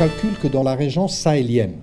calcule que dans la région sahélienne,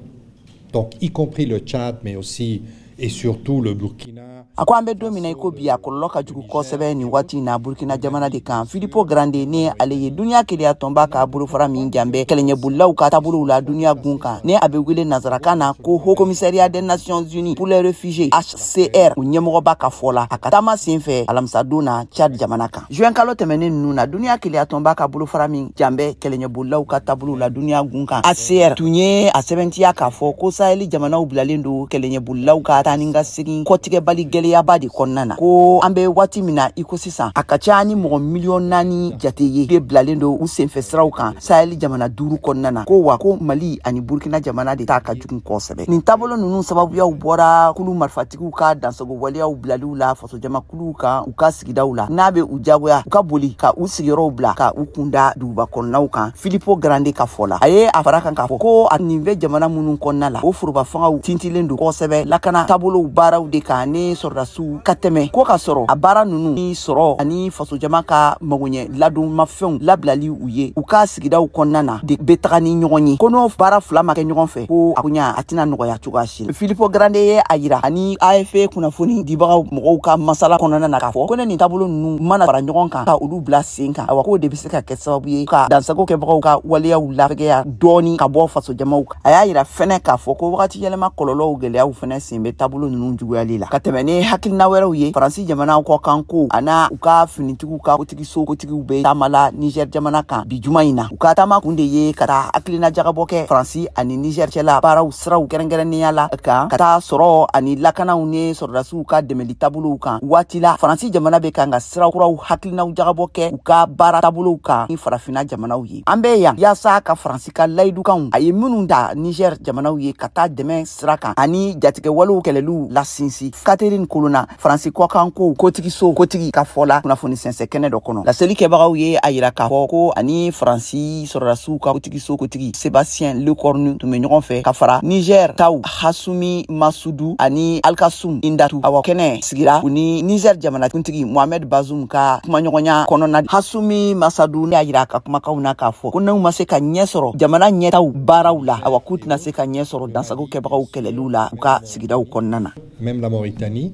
donc y compris le Tchad, mais aussi et surtout le Burkina. A ko an bɛ don min na i ko bi, a kɔlɔlɔ ka jugu kosɛbɛ nin waati in na Burkina jamana de kan. Filippo Grandi, ni ale ye duniya keleya tɔnba ka bolofara min janbɛ kɛlɛɲɛbolilaw ka taabolow la duniya gun kan, ni a bɛ wele nansarakan na ko Haut Commissariat des Nations Unies pour les réfugiés, HCR, o ɲɛmɔgɔba ka fɔ la, a ka taama sen fɛ alamisadon na Tchad jamana kan juin kalo tɛmɛnen ninnu na, duniya keleya tɔnba ka bolofara min janbɛ kɛlɛɲɛbolilaw ka taabolow la duniya gun kan, HCR, tun ye a sɛbɛntiya k'a fɔ ko Saheli jamanaw bilalen don kɛlɛɲɛbolilaw ka taa ni ka segin kɔtigɛbali gɛlɛyaba de kɔnɔna na. Ko an bɛ waati min na i ko sisan, a ka ca ni mɔgɔ 4 miliyɔn jate ye de bilalen don u senfɛ siraw kan Saheli jamana duuru kɔnɔna na. Ko wa ko Mali ani Burkina jamana de ta ka jugu kosɛbɛ. Nin taabolo ninnu sababuyaw bɔra kulu marifatigiw ka dansago waleyaw bilaliw la fasojamakuluw kan u ka sigidaw la, n'a bɛ u jagoya u ka boli ka u sigiyɔrɔw bila ka u kunda duguba kɔnɔnaw kan. Filippo Grandi ka fɔ la, a ye a fara kan k'a fɔ ko a nin bɛ jamana minnu kɔnɔna la, o foroba fangaw tintilen don kosɛbɛ lakana taabolow baaraw de kan ni sɔrɔdasiw ka tɛmɛ ko ka sɔrɔ a baara ninnu ni sɔrɔ ani fasojama ka magoɲɛ ladonmafɛnw labilali u ye u ka sigidaw kɔnɔna na de bɛ taga ni ɲɔgɔn ye. Ko n'o baara fila ma kɛ ɲɔgɔn fɛ, ko a koɲa a tɛna nɔgɔya cogoya si la. Filippo Grandi ye a yira ani AFP kunnafoni dibagaw mɔgɔw ka masala kɔnɔna na k'a fɔ ko ne nin taabolo ninnu mana fara ɲɔgɔn kan ka olu bila sen kan, awa, k'o de bɛ se ka kɛ sababu ye ka dansago kɛbagaw ka waleyaw lafɛgɛya dɔɔni ka bɔ fasojamaw kan. A y'a yira fɛnɛ k'a fɔ ko wagati yɛlɛma kɔlɔlɔw gɛlɛyaw fɛnɛ sen bɛ taabolo ninnu juguyali la ka tɛmɛ ni hakilina wɛrɛw ye. Faransi jamana kɔ kan ko a n'a u ka finitigiw ka kotigiso kotigiw bɛ taama la Niger jamana kan bi juma in na. U ka taama kun de ye ka taa hakilina jagabɔ kɛ Faransi ani Niger cɛla baaraw siraw kɛrɛnkɛrɛnnenya la kan, ka taa sɔrɔ ani lakanaw ni sɔrɔdasiw ka dɛmɛli taabolow kan. Waati la Faransi jamana bɛ kan ka sira kuraw hakilinaw jagabɔ kɛ u ka baara taabolow kan ni farafinna jamanaw ye. An bɛ yan yaasa ka Faransi ka layidukanw a ye minnu ta Niger jamanaw ye ka taa dɛmɛ sira kan ani jatigɛwalew kɛlɛliw lasinsin, Catherine Colonna, Faransi kɔkanko kotigiso kotigi ka fɔ la kunnafoni sɛnsɛn kɛnɛ dɔ kɔnɔ. Laseli kɛbagaw ye a yira k'a fɔ ko ani Faransi sɔrɔdasiw ka kotigiso kotigi Sébastien Lecornu tun bɛ ɲɔgɔn fɛ ka fara Niger taw Hassoumi Massoudou ani Alkassoum Indatou. Awa, kɛnɛ sigira u ni Niger jamana kuntigi Mohamed Bazoum ka kumaɲɔgɔnya kɔnɔna. Hassoumi Massoudou y'a yira a ka kumakanw na k'a fɔ ko n'u ma se ka ɲɛ sɔrɔ jamana ɲɛtaw baaraw la, awa, k'u tɛna se ka ɲɛ sɔrɔ dansago kɛbagaw kɛlɛliw la u ka sigidaw kɔnɔna na. Même la Mauritanie,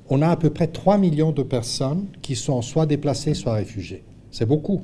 on a à peu près 3 millions de personnes qui sont soit déplacées, soit réfugiées. C'est beaucoup.